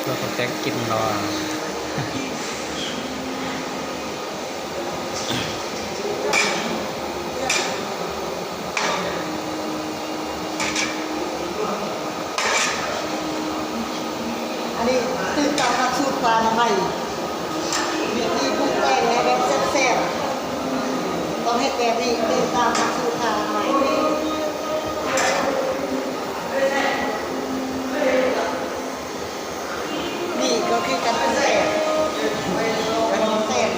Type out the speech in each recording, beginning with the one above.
ເຮົາກໍແຕ່ງກິນລອ. ອັນນີ້ຖືກຕາມຫຼັກສູດພະອະນາໄມ ວິທີປຸງແຕ່ງໃຫ້ແບບແຊບໆ ຕ້ອງເຮັດແບບນີ້ ຖືກຕາມຫຼັກສູດພະອະນາໄມ. ນີ້ກໍຄືການປຸງແຕ່ງ ການປຸງແຕ່ງ.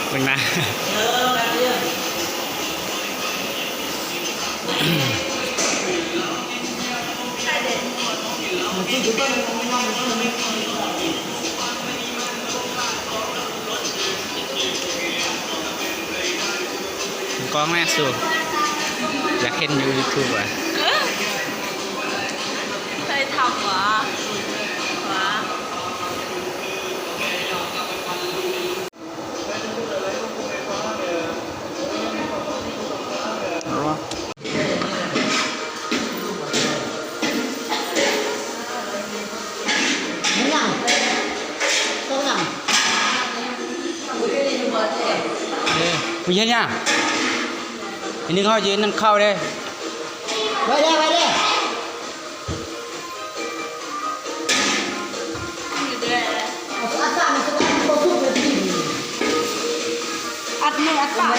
ເບິ່ງນະ. ກ້ອງແນ່ສູ ຢາກເຫັນຢູ່ຢູທູບວ່າ. ເອີ ໃຜທຳຫວາ ຫວາ. ເອີ ເຮັດຫຍັງ? ອັນນີ້ເຮົາຊິນັ້ນເຂົ້າເດ້. ໄວ້ເດ້ ໄວ້ເດ້. ອັດມືອັດປາກ.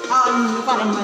ເອົາອັນນີ້ປາດທຳໄມ?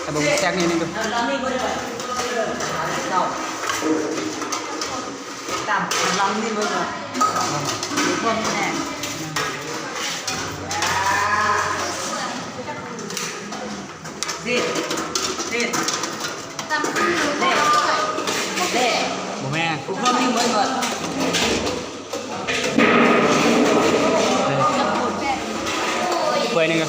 ໃຫ້ເບິ່ງແຊກນີ້ໜຶ່ງດູ. ຕຳລັງນີ້ເບິ່ງ ເບິ່ງແນ່. ເດັດ ເດັດ ຕຳ ເດັດ ເດັດ. ບໍ່ແມ່ນ ເບິ່ງນີ້ເບິ່ງ ຖ້ວຍໜຶ່ງ.